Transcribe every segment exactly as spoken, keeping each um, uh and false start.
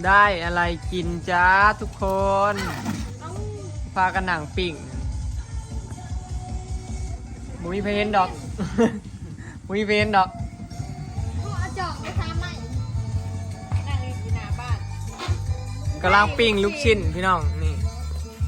ได้อะไรกินจ้าทุกคน พากันนั่งปิ้ง บ่มีไผเห็นดอก บ่มีไผเห็นดอก เอาจอกไปทำใหม่นั่งอยู่หน้าบ้าน กำลังปิ้งลูกชิ้นพี่น้องนี่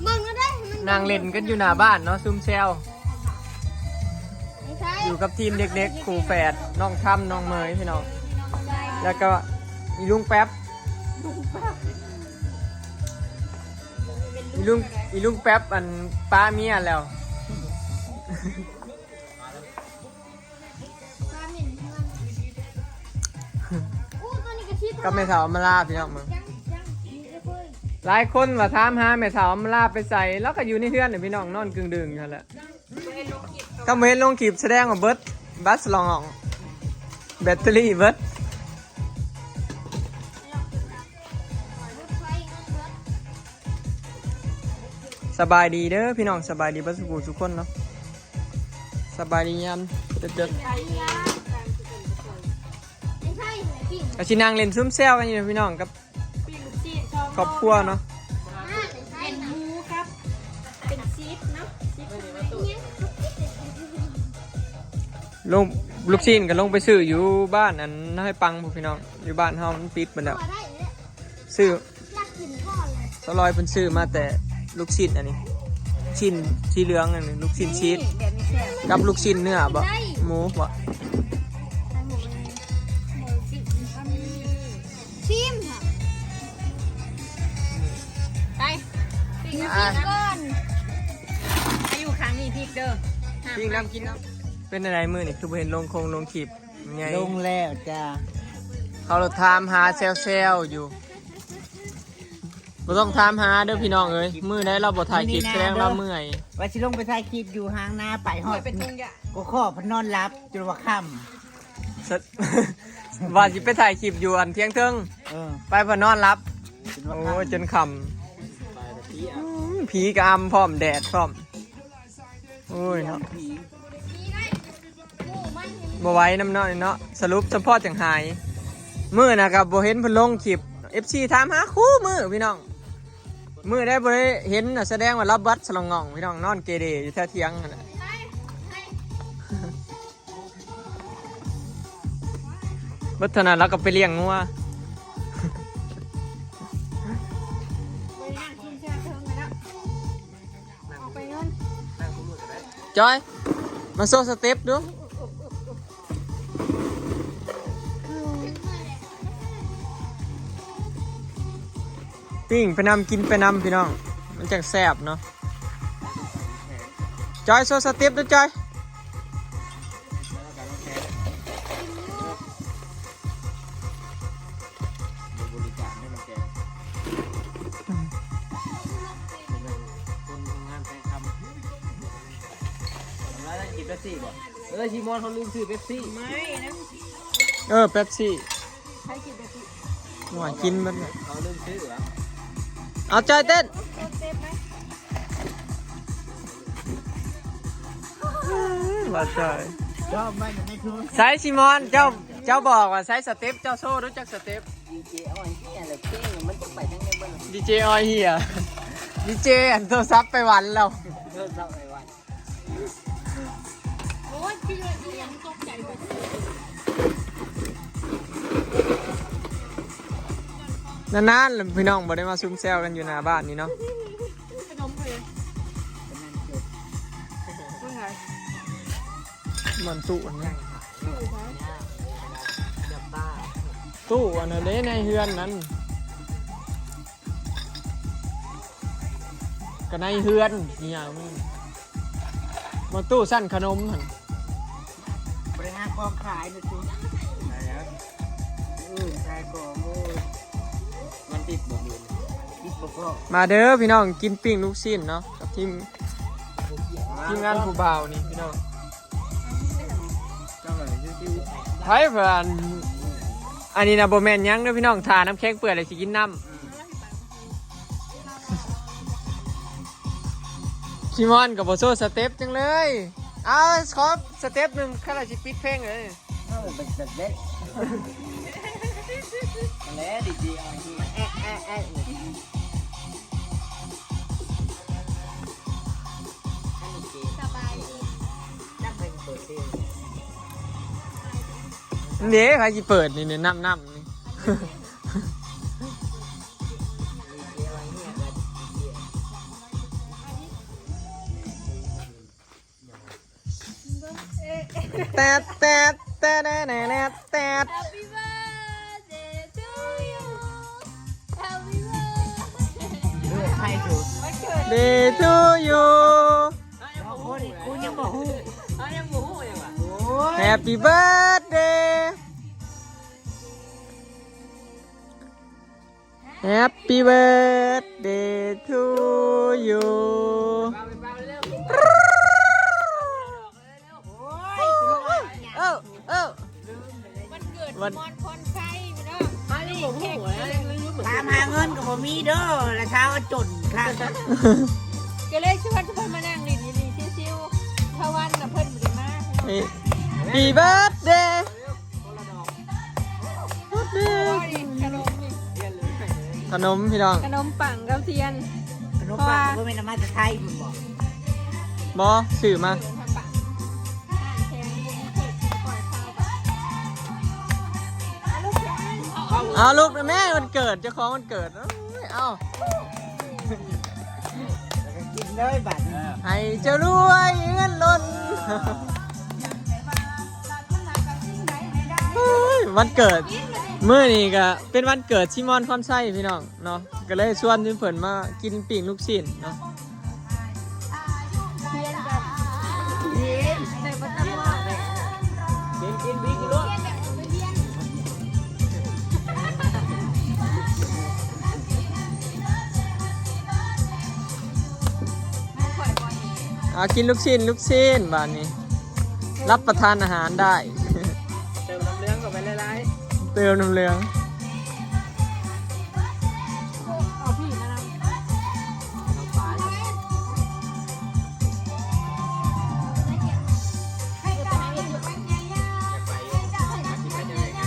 เบิ่งก็ได้มัน นั่งเล่นกันอยู่หน้าบ้านเนาะ ซุ่มแซว ไม่ใช่ อยู่กับทีมเด็กๆ คู่แฝด น้องทำน้องเมยพี่น้อง แล้วก็อีลุงแป๊บ อีลุงอีลุงแป๊บอันป้าเมียแล้ว ปลาเหม็นเพื่อนอู้ตัวนี้กระชิบ กับแม่สาวอำมาลาพี่น้องมึง ยังยังมีเอ้ยเพิ่น หลายคนมาถามหาแม่สาวอำมาลาไปใส่ แล้วก็อยู่ในเฮือนน่ะพี่น้อง นอนกึ่งดึงอยู่หั่นแหละ ถ้าบ่เห็นลงคลิปแสดงว่าเบิด บัสลอง แบตเตอรี่เบิด สบายดีเด้อพี่น้อง สบายดีเบิดสุขุทุกคนเนาะ สบายดียามเด็ดๆ ไม่ใช่ปิ้ง ก็สินั่งเล่นซุ่มแซวกันอยู่พี่น้องกับ ปิ้งลูกชิ้นซอง ครอบครัวเนาะ อ่าไม่ใช่ เป็นหมูครับ เป็นชีสเนาะชีส ลงลูกชิ้นก็ลงไปซื้ออยู่บ้านอันน้อยปังพู้นพี่น้อง อยู่บ้านเฮามันปิดไปแล้ว ตัวได้เนี่ย ซื้อ อยากกินทอดเลย สาวลอยเพิ่นซื้อมาแต่ลูกชิ้นอันนี้ ชิ้นสีเหลืองอันนี้ ลูกชิ้นชีส แบบนี้แซ่บ กับลูกชิ้นเนื้อบ่ หมูบ่ ชิมค่ะ ไปปิ้ง อ่ะ ก่อน ไปอยู่ครั้งนี้พริกเด้อ ปิ้งน้ำกินน้ำเป็นอะไรมื้อนี่คือบ่เห็นลงคงลงคลิปไง ลงแล้วจ้า เขาถามหาแซวๆอยู่ บ่ต้องถามหาเด้อพี่น้องเอ้ย มื้อใดเราบ่ถ่ายคลิปแสดงเราเมื่อย ว่าสิลงไปถ่ายคลิปอยู่ห้างนาไปฮอด เป็นทุงยะ ก็ข้อพนอนหลับจนว่าค่ สะ ว่าสิไปถ่ายคลิปอยู่อันเที่ยงเทิง ำเออ ไปพอนอนหลับ จนว่า โอ้ ค่ำ ยจนค่ำอืมผีกะอำพร้อมแดดพร้อม โอ้ยเนาะ ผี บ่ไหวน้ำเนาะเนาะ สรุปสะพอจังหาย มื้อน่ะก็บ่เห็นเพิ่นลงคลิป เอฟซี ถามหาคู่มื้อพี่น้อง มื้อใดบ่ได้เห็นน่ะแสดงว่ารับบัตรสลองงองพี่น้อง นอนเกเรอยู่แถวเถียงนั่นน่ะ เบิดเท่านั้นแล้วก็ไปเลี้ยงงัว ไปนั่งกินเชิญเชิญไปแล้วเอาไปเงิน จอย มาโชว์สเต็ปดู ปิ้งไปนำกินไปนำพี่น้อง มันจังแซ่บเนาะ จอยโชว์สเต็ปดูจอย บริจาคให้มันแกคนทำงานแพงคำแล้วกินเป๊ปซี่บ่เออชิมอนเขาลืมซื้อเป๊ปซี่ ไม่นะ เออ เป๊ปซี่ ใครกินแบบนี้ หัวกินมันน่ะ เขาลืมซื้อเหรอ เอาจอยเต้น เซฟไหม ว่าจอย ชอบไหมอยู่ในทุน ใช้ชิมอน เจ้า เจ้าบอกว่าใช้สเต็ป เจ้าโชว์รู้จักสเต็ป ดีเจอ้อยเหียอะไรเพลงมันต้องไปทั้งในบ้าน ดีเจออยเหีย ดีเจอันโทรศัพท์ไปหวันแล้ว เลิกเล่าไปวัน โอ้ยพี่เลยพี่ยังตกใจไป นานๆแล้วพี่น้องบ่ได้มาซุ่มแซวกันอยู่หน้าบ้านนี่เนาะ ขนมเลยว่าไง มันตู้อันนี้ ตู้คะ ตู้อันนั้นเด้ในเฮือนนั้น ก็ในเฮือนนี่อย่างนี้มาตู้สั่นขนมหั่น บริหารกองขายนะคุณเออขายของโอ้ยมันติดบ่มือติดบ่พ่อ มาเด้อพี่น้องกินปิ้งลูกชิ้นเนาะกับทีมทีมงานผู้บ่าวนี่พี่น้อง เจ้าไหร่ชื่อที่ ไผเพิ่นอันนี้นะบ่แม่นหยังเด้อพี่น้องทาน้ำแข็งเปื่อยเลยสิกินน้ำชิมอนกับบ่โซ่สเต็ปจังเลยเอาขอสเต็ปหนึ่งข้าราชสิปิดเพลงเลย เออเป็นแบบเด็กอะไร สบายดี เนี่ยใครสิเปิดนี่เนี่ยน้ำน้ำนี่ แตดแตดแตดแตดแตดแตด Happy birthday to you. Happy birthday. ใครถูก Day to you โอ้ยกูยังบอกฮู้ Happy birthday Happy birthday to you เออเออ วันเกิดมอนพรชัยพี่น้อง ถามหาเงินก็บ่มีเด้อแล้วเช้าก็จนค่ะ ก็เลยชวนเพื่อนมานั่งเล่นอยู่นี่ชิวๆเพราะวันน่ะเพื่อนบ่ได้มา นี่ Happy birthday โอ้ยขนมนี่ ขนมพี่น้อง ขนมปังกับเทียน ขนมปังก็เป็นน้ำมันจะไทยคุณบอก บอสื่อมา ขนมปังแพงเพิ่นปล่อยข้าวแบบ เอาลูกแม่วันเกิดเจ้าของวันเกิดเอ้ยเอา กินเลยบัดนี้ ให้เจ้ารวยเงินล้นเฮ้ยวันเกิดมื้อนี้ก็เป็นวันเกิดชิมอนพรชัยพี่น้องเนาะก็เลยชวนเพื่อนๆมากินปิ้งลูกชิ้นเนาะ เทียนแบบเทียนใส่บัตเตอร์มอล กินกินบิ๊กรถ อ่ากินลูกชิ้นลูกชิ้นบาดนี้ รับประทานอาหารได้ เติมน้ำเหลืองเข้าไปหลาย เติมน้ำเหลือง เอาพี่มานะ ๆน้ำปลาเนี่ย ให้ตายอยู่ อยากไปอยู่หากินไปจะได้ไง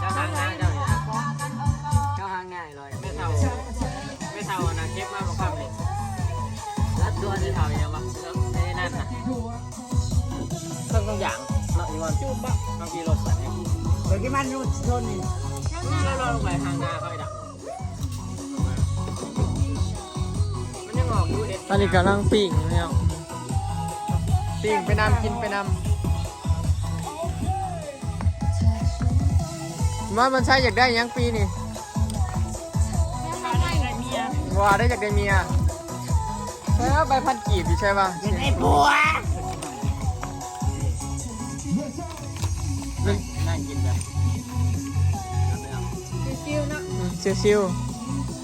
เจ้าหางานเจ้าเนี่ย เข้าหาง่ายเลย ไม่เท่าไม่เท่าอันนะเก็บมาบอกความเลยรัดตัวไม่เท่ายังวะไอ้นั่นน่ะเครื่องต้องอย่างเนาะอีวันจุ่มบะบางทีรถสั่นเนี่ย เดี๋ยวที่มันนู่นชนนี่ แล้วเราลงไปทางนาเขาไอ้ดักมันยังออกอยู่เห็ด ตอนนี้กำลังปิ้งอยู่เนี่ยปิ้งไปนำกินไปนำว่ามันใช่อยากได้ยังปีนี่ แม่ทำไม ว่าได้อยากได้เมียแล้วใบพันกีบอยู่ใช่ป่ะ ยังไงผัว นั่งกินแบบ ชิวๆเนาะ อืมชิว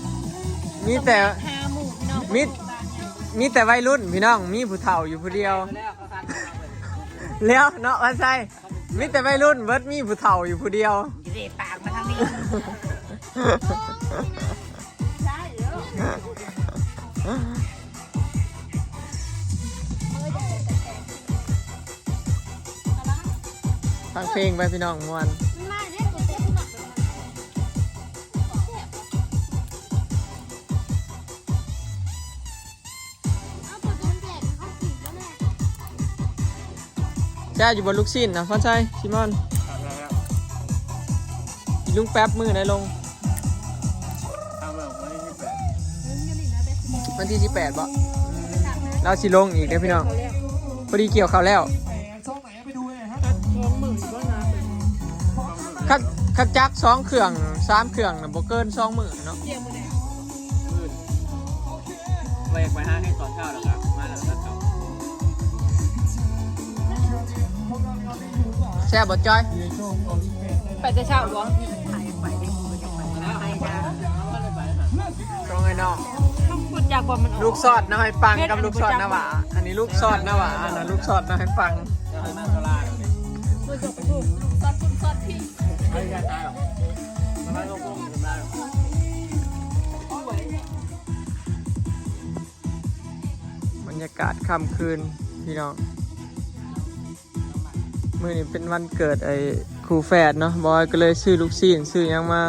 ๆมีแต่ หาหมูพี่น้อง มีมีแต่วัยรุ่นพี่น้องมีผู้เฒ่าอยู่ผู้เดียว แล้วเนาะว่าใช่มีแต่วัยรุ่นเบิดมีผู้เฒ่าอยู่ผู้เดียว จะได้ปากมาทางนี้ ฟังเพลงไปพี่น้องม่วน แซ่บอยู่บนลูกชิ้นนะพ่อชัยชิมอนอีกลุงแป๊บมือไหนลง วันที่สิบแปดบ่เราสิลงอีกนะพี่น้อง พอดีเกี่ยวเขาวแล้ว คัดคัดจักสองเครื่องสามเครื่องนะบ่เกินสองมื้อเนาะ แวกไปห้างให้ตอนเช้าแล้วครับมาแล้วก็เขา แซ่บบ่จอย ไปแต่เช้าบ่ ต้องไอ้น้อง ต้องพูดจากความมันออก ลูกซอดน้ำให้ปังกับลูกซอดน้ำหวาอันนี้ลูกซอดน้ำหวาอันนั้นลูกซอดน้ำให้ปัง เจ้าหน้าตลาด พูดจากถูกซอดคุณซอดพี่ ไม่ใช่ตายหรอกมาลงลงทำได้หรอก บรรยากาศค่ำคืนพี่น้องมื้อนี้เป็นวันเกิดไอ้ คู่แฝดเนาะ บอยก็เลยซื้อลูกชิ้น ซื้อหยังมา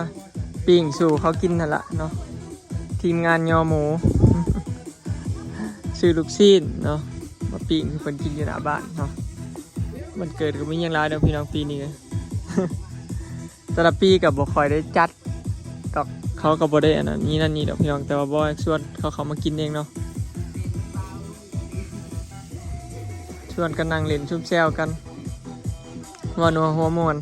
ปิ้งสู่เขากินนั่นละเนาะ ทีมงานยอหมู ซื้อลูกชิ้นเนาะ มาปิ้งให้เพิ่นกินอยู่หน้าบ้านเนาะ วันเกิดก็มีหยังหลายเด้อพี่น้อง ปีนี้ แต่ละปีก็บ่ค่อยได้จัดดอก เขาก็บ่ได้อันนั้นนี่นั่นนี่ดอกพี่น้อง แต่ว่าบอยชวนเขาเข้ามากินเองเนาะ ชวนกันนั่งเล่นชุมแซวกัน หัวนัวหัวม่วน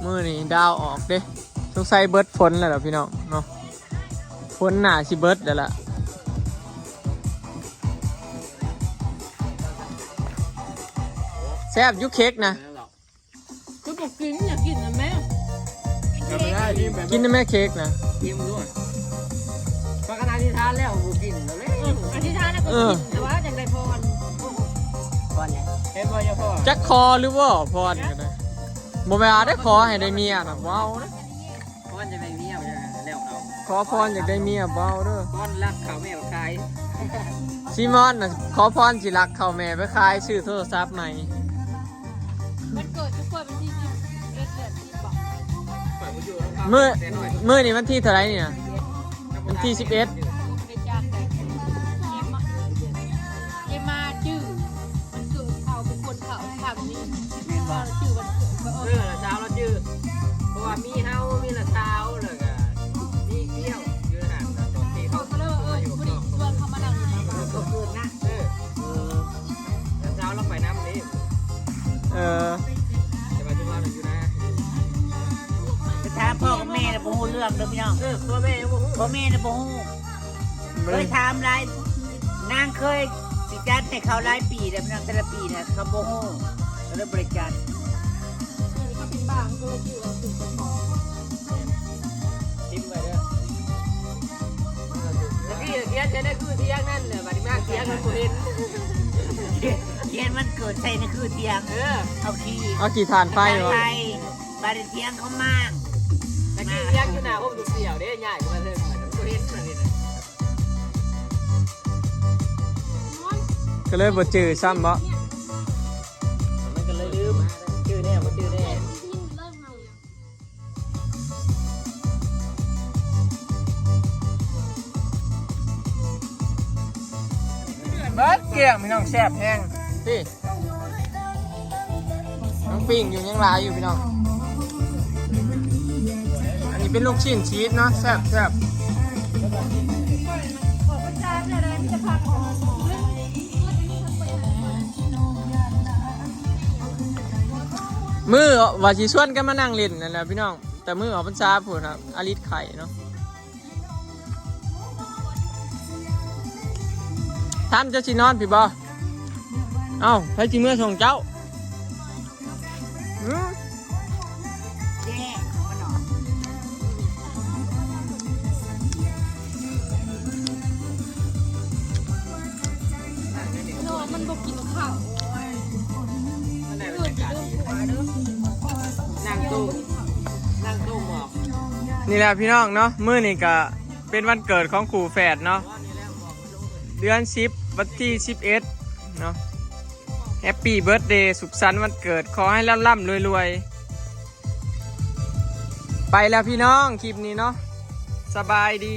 มื้อนี้ดาวออกเด้ สงสัยเบิดฝนแล้วล่ะพี่น้องเนาะ ฝนน่าสิเบิดแล้วล่ะ แซ่บอยู่เค้กนะ ก็บอกกินอยากกินนะแม่ กินนะแม่เค้กนะ ยิ้มด้วยปกติอธิษฐานแล้วกูกินแล้วเลย อธิษฐานแล้วก็กินแต่ว่าอยากได้พร ก่อนเนี่ย เห็นบ่ยาพ่อ จักขอหรือว่าพรกันนะบ่แม่นได้ขอให้ได้เมียนะบ่เอานะ พ่อจะไปเมียแล้วเขา ขอพรอยากได้เมียบ่เอาเด้อ พ่อรักเขาแม่ขาย ซีมอนน่ะขอพรสิรักเขาแม่ไปขายซื้อโทรศัพท์ใหม่ มันเกิดทุกคนวันที่สิบเอ็ดเดือนที่บอก มื้อมื้อนี้วันที่เท่าไหร่เนี่ย วันที่สิบเอ็ด ไปจานแต่เกมมาเกมมาจื้อมันเกิดเขาเป็นคนเขาทำนี่จื้อวันเกิดก็เอ เอ อ อเช้าเราจื้อเพราะว่ามีเฮามีละเช้าเลยก็มีเกี้ยวอยู่หันตอนที่ เขา เขา ก็เลยเออผู้ดีชวนเขามานั่งอยู่นี่ เขาคืนนะเออเช้าเราไปน้ำนี่ เออ แต่ปัจจุบันอยู่นะ ไปถามพ่อกับแม่นะบ่ฮู้เรื่องเด้อพี่น้อง เออพ่อแม่ยังบ่ฮู้ พ่อแม่นะบ่ฮู้เคยถามหลายนางเคยสิจัดให้เขาหลายปีแล้วพี่น้องแต่ละปีนะเขาบ่ฮู้ก็เลยบ่ได้จัด เขาเป็นบางก็เลยจื้อวันเกิดเขา ทิมไปเด้อตะกี้เขียนจะได้คือเที่ยงนั่นแหละบัดนี้มาเขียนมันบ่เห็น เขียนวันเกิดใส่ในคือเตียง เออ เอาขี้ เอากี่ถ่านไฟ ไป วะ บาดเตียงเขามาง ตะกี้เลี้ยงอยู่หน้าห้องเสียวเด้ใหญ่มาเลยมันบ่เห็นมันนี่นะ ก็เลยบ่จื้อซ้ำบ่ มันก็เลยลืมชื่อแน่บ่ชื่อแน่ เบิดเกลี้ยงพี่น้องแซ่บแฮงพี่น้องปิ้งอยู่ยังหลายอยู่พี่น้อง อันนี้เป็นลูกชิ้นชีสเนาะแซ่บแซ่บ มื้อว่าสิชวนกันมานั่งเล่นนั่นแหละพี่น้อง แต่มื้อออกพรรษาพู้นครับอาริสไข่เนาะ ท่านเจ้าสินอนพี่บ่ เอ้าไผสิเมือส่งเจ้า อืม แย่เขาก็นอน นอนมันบอกกินข้าว นั่งโต๊ะนั่งโต๊ะหมอก นี่แหละพี่น้องเนาะ มื้อนี้ก็เป็นวันเกิดของคู่แฝดเนาะ เดือนสิบ วันที่สิบเอ็ดเนาะ แฮปปี้เบิร์ธเดย์ สุขสันต์วันเกิด ขอให้ร่ำๆรวยๆ ไปแล้วพี่น้อง คลิปนี้เนาะ สบายดี